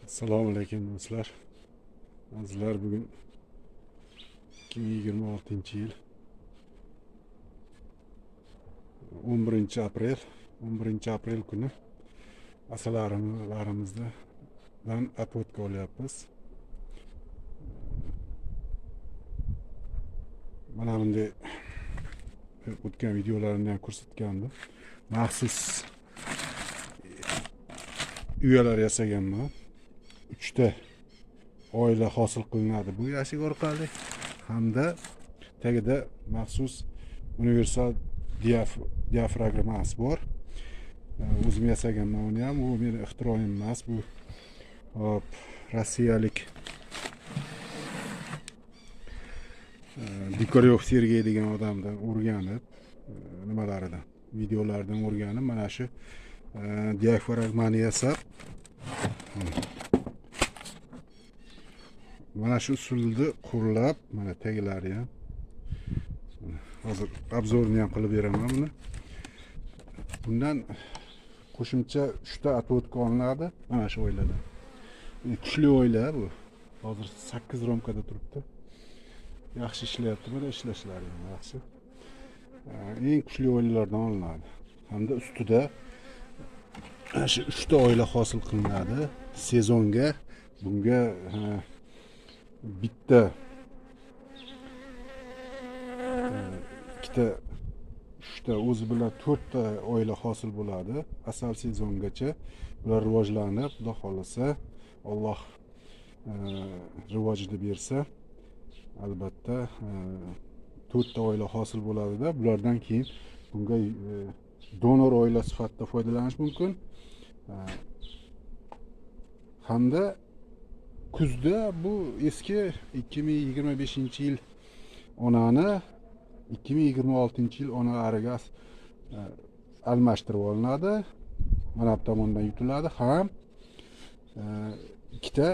Assalomu alaykum do'stlar. Azizlar, bugun 2026-yil 11 aprel, 11 aprel kuni asalarilarimizdan отводка olyapmiz. Mana bunday o'tgan videolarimda ham ko'rsatgandim. Maxsus uyalar yasaganman. 3 ta oila hosil qilinadi bu yashik orqali hamda tagida maxsus universal diafragmasi bor. O'zim yasaganman uni ham, u meni ixtiroim emas, bu hop rossiyalik Dikoryov Sergey degan odamdan o'rganib, nimalaridan, videolardan o'rganib mana shu diafragmani yasab, mana shu usulni qo'llab, mana taglari ham hozir obzorni ham qilib beraman buni. Bundan qo'shimcha 3 ta отводка olinadi mana shu oiladan. Kuchli oila bu. Hozir 8 romkada turibdi. Yaxshi ishlayapti, mana ishlashlari ham yaxshi. Eng kuchli oilalardan olinadi. Hamda ustida mana shu 3 ta oila hosil qilinadi sezonga. Bunga bitta, ikkita, uchta, o'zi bilan 4 ta oila hosil bo'ladi. Asal sezongacha bular rivojlanib, Xudo xohlasa, Alloh rivojini bersa, albatta 4 ta oila hosil bo'ladida. Bulardan keyin bunga donor oila sifatida foydalanish mumkin. Hamda kuzda bu eski 2025-yil onani 2026-yil onalariga almashtirib olinadi. Mana bu tomondan yutiladi ham ikkita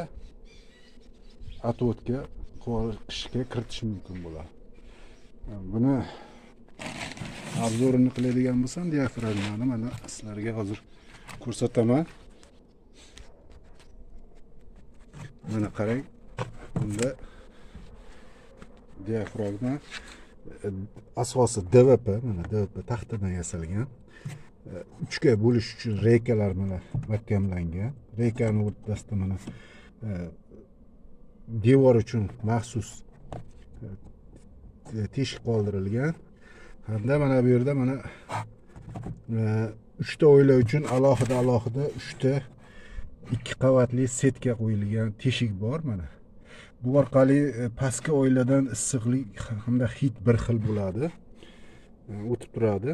отводка qishga kiritish mumkin bo'ladi. Buni obzorini qiladigan bo'lsam, diafragmani mana sizlarga hozir ko'rsataman. Mana qarang, bunda diafragma asosi DVP, mana DVP taxtadan yasalgan. Uchga bo'lish uchun reykalar mana mahkamlangan. Reykani o'rtasida mana devor uchun maxsus teshik qoldirilgan. Hamda mana bu yerda mana 3 ta oila uchun alohida alohida 3 ta 2 qavatli setka qo'yilgan teshik bor mana. Bu orqali pastki oiladan issiqlik hamda hid bir xil bo'ladi. O'tib turadi.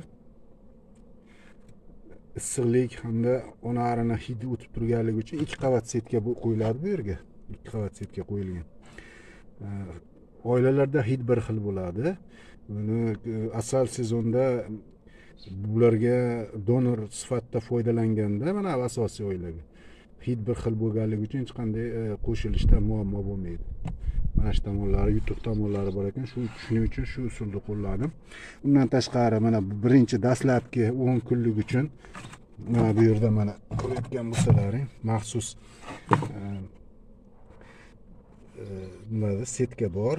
Issiqlik hamda ona arini hidi o'tib turganligi uchun 2 qavat setka qo'yiladi bu yerga. 2 qavat setka qo'yilgan. Oilalarda hid bir xil bo'ladi. Buni asal sezonda bularga donor sifatida foydalanganda mana asosiy oilaga hid bir xil bo'lganligi uchun hech qanday qo'shilishda muammo bo'lmaydi. Mana shu tomonlari, yutuq tomonlari bor ekan. Shuning uchun shu usulni qo'lladim. Undan tashqari mana birinchi dastlabki 10 kunlik uchun mana bu yerda mana ko'rayotgan bo'lsalaring maxsus nimada setka bor.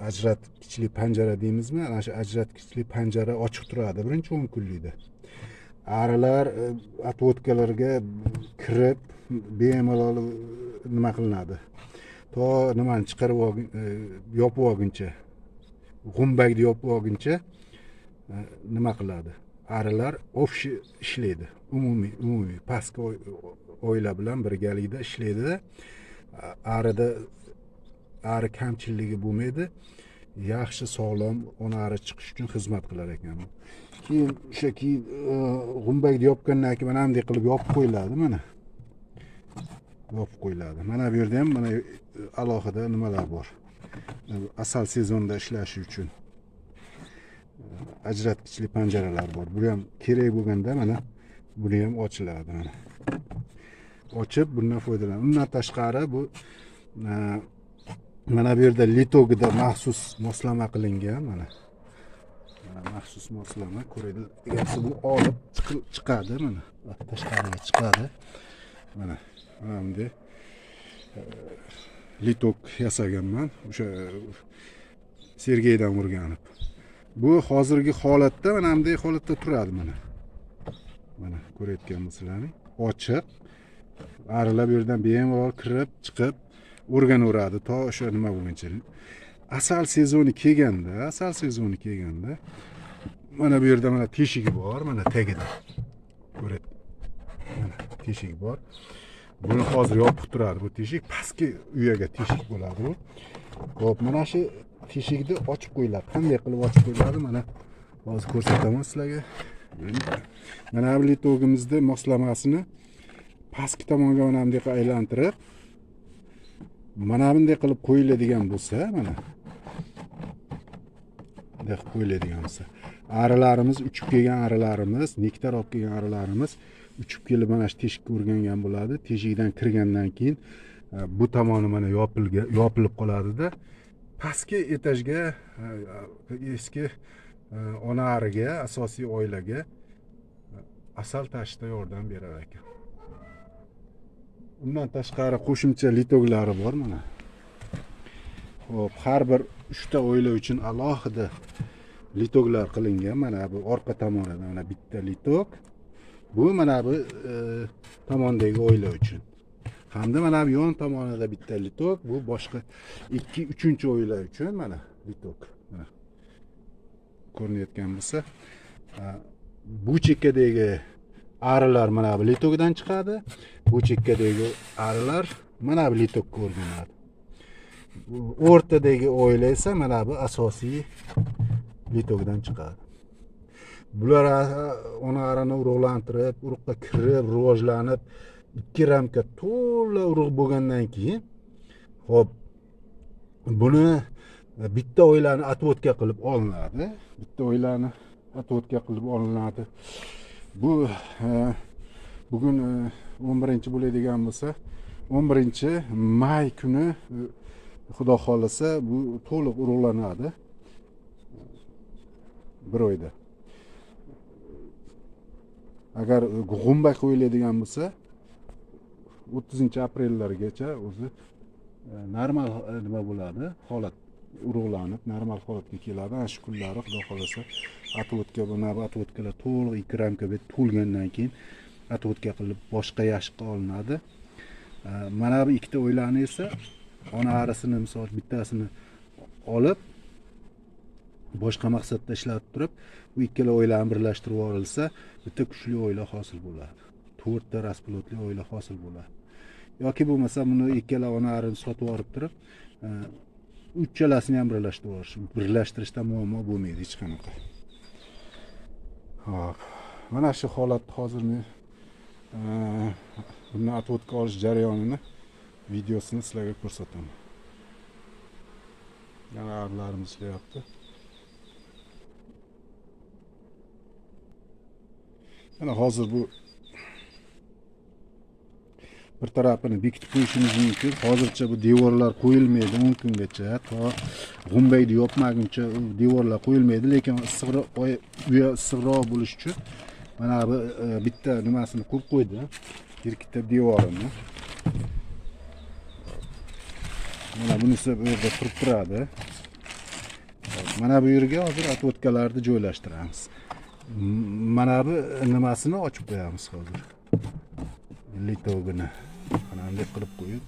Ajratkichli panjara deymizmi? Ana shu ajratkichli panjara ochiq turadi birinchi 10 kunlikda. Arilar отводkalarga kirib bemalol nima qilinadi. To nimani chiqarib yopib olguncha, g'umbakni yopib olguncha nima qiladi? Arilar общий ishlaydi. Umumiy pastki oila bilan birgalikda ishlaydi. Arida ari kamchilligi bo'lmaydi. Yaxshi sog'lom ona ari chiqish uchun xizmat qilar ekan. Keyin o'sha keyin g'umbakni yopgandan keyin mana bunday qilib yopib qo'yiladi mana. Yopib qo'yiladi. Mana bu yerda ham mana alohida nimalar bor. Asal sezonda ishlashi uchun ajratkichli panjaralar bor. Bu ham kerak bo'lganda mana buni ham ochiladi mana. Ochib bundan foydalanadi. Undan tashqari bu mana bu yerda litogida maxsus moslama qilingan mana. Mana maxsus moslama ko'radigan bu olib chiqadi mana. Tashqariga chiqadi. Mana mana bunday лоток yasaganman o'sha Sergeydan o'rganib. Bu hozirgi holatda mana bunday holatda turadi mana. Mana ko'rayotgan bo'lsalaring, ochiq. Arilar bu yerdan bemalol kirib, chiqib o'rganaveradi to o'sha nima bo'lguncha. Asal sezoni kelganda, asal sezoni kelganda mana bu yerda mana teshigi bor, mana tagida. Ko'radi. Mana teshigi bor. Buni hozir yopiq turadi bu teshik, pastki uyaga teshik bo'ladi bu. Xo'p, mana shu teshikni ochib qo'yiladi. Qanday qilib ochib qo'yiladi? Mana hozir ko'rsataman sizlarga. Mana bu лоток imizni moslamasini pastki tomonga mana bunday qilib aylantirib, mana bunday qilib qo'yiladigan bo'lsa, mana bunday qilib qo'yiladigan bo'lsa, arilarimiz, uchib kelgan arilarimiz, nektar olib kelgan arilarimiz uchib kelib mana shu teshikka o'rgangan bo'ladi. Teshikdan kirgandan keyin bu tomoni mana yopilib qoladida, pastki etajga, eski ona ariga, asosiy oilaga asal tashishda yordam berar ekan. Undan tashqari qo'shimcha лоток lari bor mana. Xo'p, har bir 3 ta oila uchun alohida лоток lar qilingan. Mana bu orqa tomonida mana bitta лоток. Bu mana bu tomondagi oila uchun. Hamda mana bu yon tomonida bitta лоток, bu boshqa 2, 3 oila uchun mana лоток. Mana ko'rinayotgan bo'lsa, bu chekkadagi arilar mana bu лоток dan chiqadi. Bu chekkadagi arilar mana bu лоток ka o'rganadi. Bu o'rtadagi oila esa mana bu asosiy лоток dan chiqadi. Bular ona arini urug'lantirib, urug'ga kirib, rivojlanib, 2 ramka to'la urug' bo'lgandan keyin, xo'p, buni bitta oilani отводка qilib olinadi. Bitta oilani отводка qilib olinadi. Bu bugun 11 bo'ladigan bo'lsa, 11 may kuni Xudo xohlasa bu to'liq urug'lanadi. Bir oyda. Agar g'umba qo'yiladigan bo'lsa, 30 aprellargacha o'zi normal nima bo'ladi, holat urug'lanib normal holatga keladi. Ana shu kunlari Xudo xohlasa отводка, bu отводка lar to'liq 2 ramka to'lgandan keyin отводка qilib boshqa yashikqa olinadi. Mana bu ikkita oilani esa ona arisini misol bittasini olib boshqa maqsadda ishlatib turib, bu ikkala oilani birlashtirib yuborilsa, bitta kuchli oila hosil bo'ladi. 4 ta расплод li oila hosil bo'ladi. Yoki bo'lmasa buni ikkala ona arini sotib yuborib turib, uchalasini ham birlashtirib yuborish. Birlashtirishda muammo bo'lmaydi hech qanaqa. Xo'p, mana shu holatni hozir men buni отводка olish jarayonini videosini sizlarga ko'rsataman. Yana arilarimiz ishlayapti. Mana hozir bu bir tarafini bekitib qo'yishimiz mumkin. Hozircha bu devorlar qo'yilmaydi 10 kungacha, to g'umbayni yopmaguncha u devorlar qo'yilmaydi, lekin issiqroq, uya issiqroq bo'lishi uchun mana bu bitta nimasini qo'yib qo'ydi, berkitib devorini. Mana bunisi bu yerda turib turadi. Mana bu yerga hozir отводка larni joylashtiramiz. Mana bu nimasini ochib qo'yamiz hozir. Лоток ini. Mana bunday qilib qo'yib.